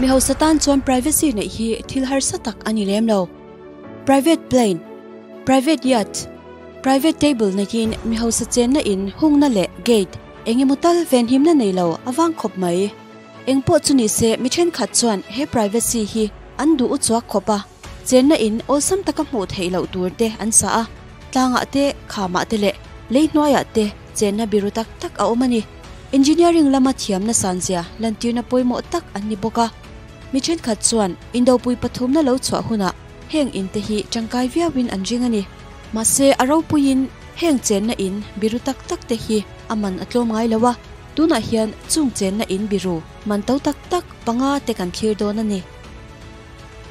Mi hausa tan chuan privacy neih hi thil harsa tak a ni lem lo. Private plane, private yacht, private table neihin mi hausa chenna in hungna leh gate eng emaw tal venhimna nei lo a vang khawp mai. Eng pawh chu ni se mi thenkhat chuan he privacy hi an duh u chuak khawp a, chenna in awlsam taka hmuh theih loh tur te an sa a, tlangah te, khamah te leh lei hnuaiah te chenna biru tak tak a awm a ni. Engineering lama thiamna sanzia lantirna pawimawh tak an ni bawk a. Mi thenkhat chuan indopui pathumna lo chhuah hunah heng in te hi tangkai viauin an ring a ni. Mahse a ropuiin heng chenna in biru tak tak te hi a man a tlawm ngai lo a, tunah hian chung chenna in biru man to tak tak panga te kan thlir dawn a ni.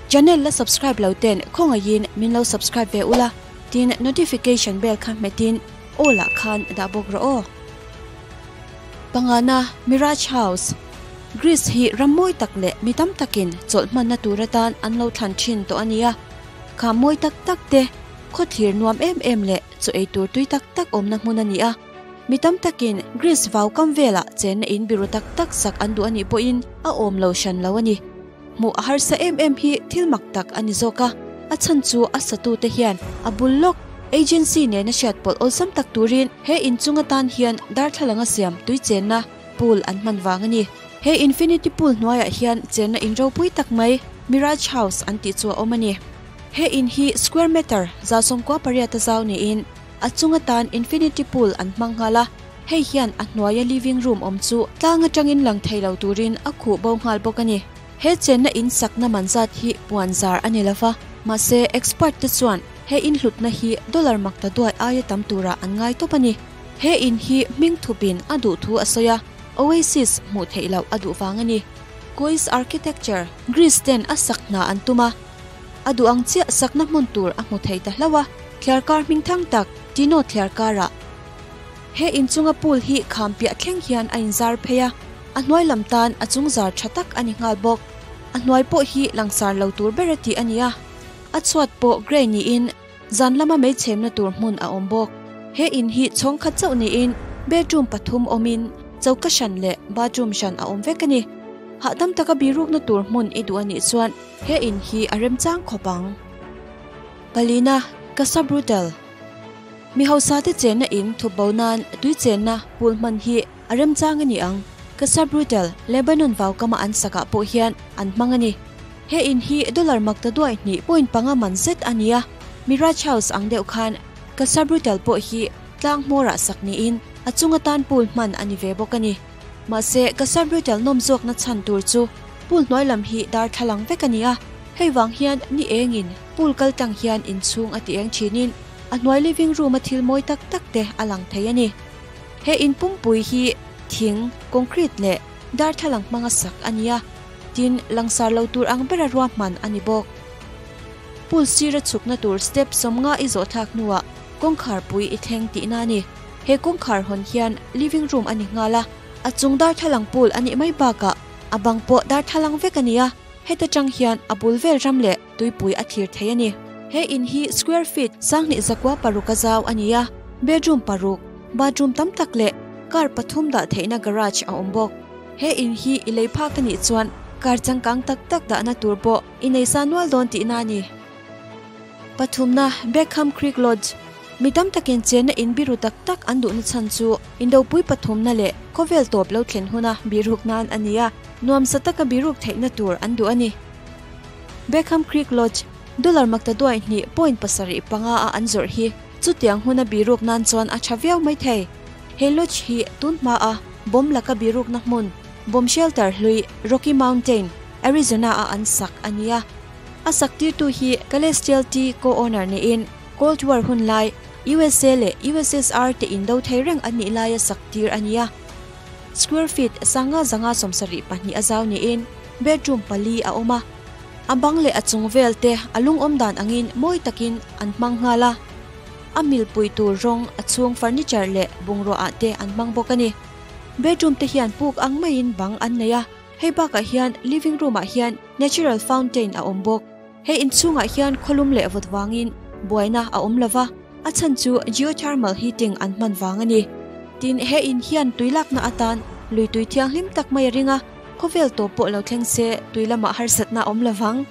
Channel la subscribe lo ten khawngaihin min lo subscribe ve ula, tin notification bell kha hmetin all ah khan dah bawk rawh aw. Pangana, Mirage House, Greece hi ram mawi tak leh mi tam takin chawlh hmanna tur atan an lo thlan thin tawh a nia. Kham mawi tak tak te, khawthlir nuam em em leh chaw ei tur tui tak tak awmna hmun a ni a. Mi tam takin Greece vau kam velah chenna in biru tak tak sak an duh a nih pawhin a awm lo hran lo a ni. Hmuh a harsa em em hi thil mak tak a ni zawk a, a chhan chu a satute hian a bul lawk agency nena hriat pawlh awlsam tak turin he inchung atan hian darthlalanga siam tui chenna pool an hman vang a ni. He infinity pool hnuaiah hian chenna in ropui tak mai Mirage House an tih chu a awm a ni. He in hi square meter 98 a zau niin a chung atan infinity pool an hmang nghal a, hei hian a hnuaia living room awm chu tlang atangin lang thei lo turin a khuh bo nghal bawk a ni. He chenna in sakna man zat hi puan zar a ni lova, mahse expert te chuan he in hlutna hi dollar mak ta duai aia tam turah an ngai tawp a ni. He in hi hming thupin a duh thu a sawi a, Oasis hmuh theih loh a duh vang a ni. Kois architecture, Greece ten a sak hna an tum a, a duh ang chiah sakna hmun tur a hmu thei ta hlauh a, thliarkar hmingthang tak Tino thliarkarah He inchunga pool hi kham piah thleng hian a inzar phei a, a hnuai lam tan a chung zar tha tak a ni nghal bawk. A hnuai pawh hi langsar lo tur ber a tih a ni a, a chhuat pawh grey niin zan lama mei chhemna tur hmun a awm bawk. He in hi chhawng khat chauh niin bedroom pathum awmin choka hran leh bathroom hran a awm vek a ni. Hahdam taka birukna tur hmun i duh a nih chuan he in hi a remchang khawp ang. Palina, Casa Brutal. Mi hausa te chenna in thup bo nan tui chenna pool hman hi a remchang a ni ang. Casa Brutal, Lebanon vau kama an sakah pawh hian an hmang a ni. He in hi dollar mak ta duai hnih point panga man zet a ni a, Mirage House ang deuh khan Casa Brutal pawh hi tlang hmawrah sak niin a chung atan pool hman a ni ve bawk a ni. Mahse, Casa Brutal nawm zawkna chhan tur chu pool hnuai lam hi darthlalang vek a ni a, hei vang hian ni engin pool kal tlang hian inchhung a ti eng thinin A hnuai living room a thil mawi tak tak te a lang thei a ni. He in pumpui hi thing, concrete leh darthlalang hmanga sak a ni a, tin langsar lo tur ang bera ruahman a ni bawk. Pool sira chhukna tur step sawmnga i zawh thlak hnuah kawngkhar pui i thleng tihna a ni. He kawngkhar hawn hian living room a ni nghal a, a chung darthlalang pool a nih mai bakah a bang pawh darthlalang vek a ni a, heta tang hian a bul vel ram leh tuipui a thlir thei a ni. He in hi square feet 2106 a zau a ni a, bedroom paruk, bathroom tam tak leh car pathum dah theihna garage a awm bawk. He in hi i lei phak a nih chuan car changkang tak tak dahna tur pawh i nei sa nual dawn tihna a ni. Pathumna, Beckham Creek Lodge, Mi tam takin chenna in biru tak tak an duhna chhan chu indopui pathumna leh khawvel tawp lo thlen huna biruk nan a ni a, nuamsa taka biruk theihna tur an duh a ni. Beckham Creek Lodge, dollar makta duai hnih point pasarih panga a an zawrh hi chutiang huna biruk nan chuan a tha viau mai thei. He lodge hi tun hma a bomb laka birukna hmun, bomb shelter hlui Rocky Mountain, Arizona a an sak a ni a. A sak tirtu hi Celestial Tea co-owner niin Cold War hun lai USA leh USSR te indo thei reng an nih laia sak tir a ni a. Square feet 5572 a zau niin bedroom pali a awm a. A bang leh a chung vel te a lungawm dan angin mawi takin an hmang nghal a. A milpui tur rawng a chhung furniture leh bungrua ah te an hmang bawk a ni. Bedroom te hian puk ang maiin bang an nei a, hei bakah hian living room ah hian natural fountain a awm bawk. He inchhungah hian khawlum leh vawt vangin buaina a awm lova, a chhan chu geothermal heating an hman vang a ni. Tin, he in hian tui lakna atan lui tui thianghlim tak mai a ring a. Khawvel tawp pawh lo thleng se tui lamah harsatna a awm lovang.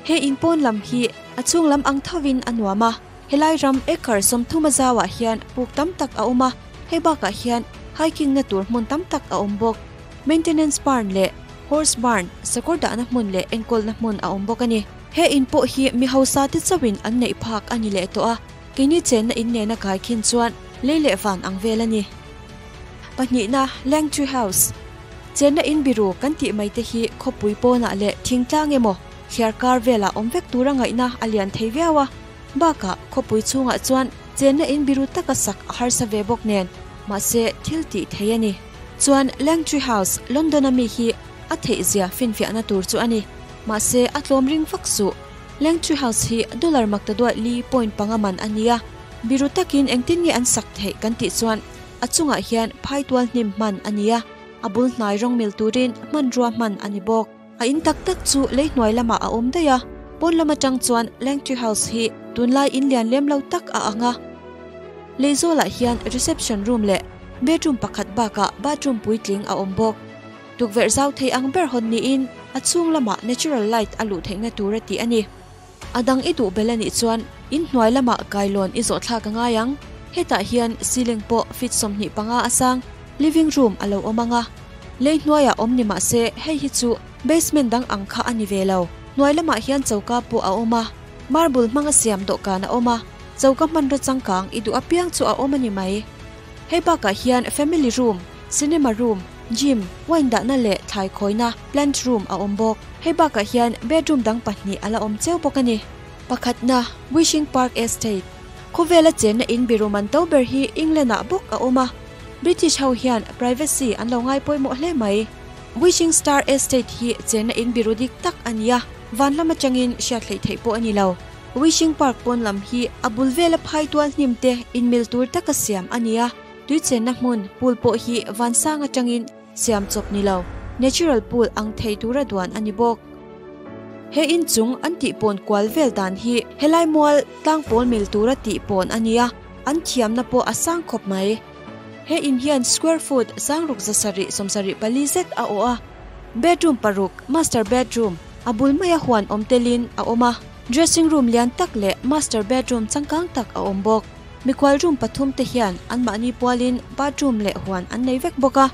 He in pawn lam hi a chhung lam ang thovin a nuam a, helai ram acre 30 a zauah hian puk tam tak a awm a, hei bakah hian hiking na tur hmun tam tak a awm bawk. Maintenance barn leh horse barn, sakawr dahna hmun leh enkawlna hmun a awm bawk a ni. He in pawh hi mi hausa te chauhin an neih phak a ni leh tawh a, keini chenna in nena kai khin chuan lei leh van ang vel a ni. Pahnihna, Langtree House. Chenna in biru kan tih mai te hi khawpui pawnah leh thingtlang emaw thliar kar velah awm vek tura ngaihna a lian thei viau a, bakah khawpui chhungah chuan chenna in biru taka sak a harsa ve bawk nen, mahse thil tih thei a ni. Chuan Langtree House, London a mi hi a theih zia finfiahna tur chu a ni. Mahse a tlawm ring vak suh. Langtree House hi dollar maktaduaih li point panga man a nia. Biru takin engtin nge an sak theih kan tih chuan a chungah hian phaitual hnim hman a ni a, a bul hnai rawng mil turin hmanrua hman a ni bawk. A in tak tak chu lei hnuai lamah a awm daih a, pawn lam atang chuan Langtree House hi tunlai in lian lem lo tak a ang a. Lei zawlah hian reception room leh bedroom pakhat bakah bathroom puitling a awm bawk. Tukverh zau thei ang ber hawn niin a chhung lamah natural light a luh theihna tur a tih a ni. A dang i duh bel a nih chuan in hnuai lamah kailawn i zawh thlak a ngai ang. Hetah hian ceiling pawh feet 25 a sang living room a lo awm ang a. Lei hnuaiah awm ni mah se hei hi chu basement dang ang kha a ni ve lo. Hnuai lamah hian choka pawh a awm a, marble hmanga siam dawhkan a awm a, choka hmanraw changkang i duh apiang chu a awm a ni mai. Hei bakah hian family room, cinema room, gym, wine dahna leh thlai khawina, plant room a awm bawk. Hei bakah hian bedroom dang pahnih a la awm cheu bawk a ni. Pakhatna, Wishing Park Estate. Khawvela chenna in biru man to ber hi England-ah bawk a awm a. British ho hian privacy an lo ngai pawimawh hle mai. Wishing Star Estate hi chenna in biru dik tak a ni a, van lam atangin hriat hleih theih pawh a ni lo. Wishing Park pawn lam hi a bul vela phai tual hnim te inmil tur taka siam a ni a, tui chenna hmun, pool pawh hi vansang atangin siam chawp ni lo, natural pool ang thei tura duan a ni bawk. He inchung an tihpawn kual vel dan hi helai mual tlangpawl mil tura tihpawn a ni a, an thiamna pawh a sang khawp mai. He in hian square foot 6734 zet a awh a, bedroom paruk, master bedroom, a bul maia huan awm telin a awm a, dressing room lian tak leh master bedroom changkang tak a awm bawk. Mikhual room pathum te hian anmahni pualin bathroom leh huan an nei vek bawk a,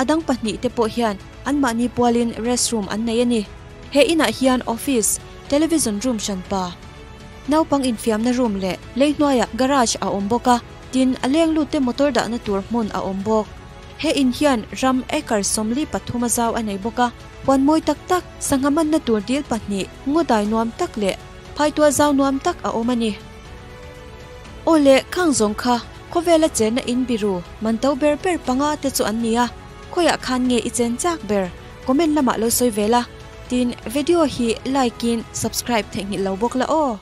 a dang pahnih te pawh hian anmahni pualin restroom an nei a ni. He inah hian office, television room hranpa, naupang infiamna room leh lei hnuaiah garage a awm bawk a, tin a leng lut te motor dahna tur hmun a awm bawk. He in hian ram acre 43 a zau a nei bawk a, huan mawi tak tak, sangha manna tur dil pahnih, ngaw dai nuam tak leh phaitual zau nuam tak a awm a ni. Aw le, khang zawng kha, khawvela chenna in biru, man to ber ber panga te chu an ni a, khawiah khan nge i chen chak ber? Comment lamah lo sawi ve la. Tin, video hi like in subscribe theihnghilh lo bawk la aw.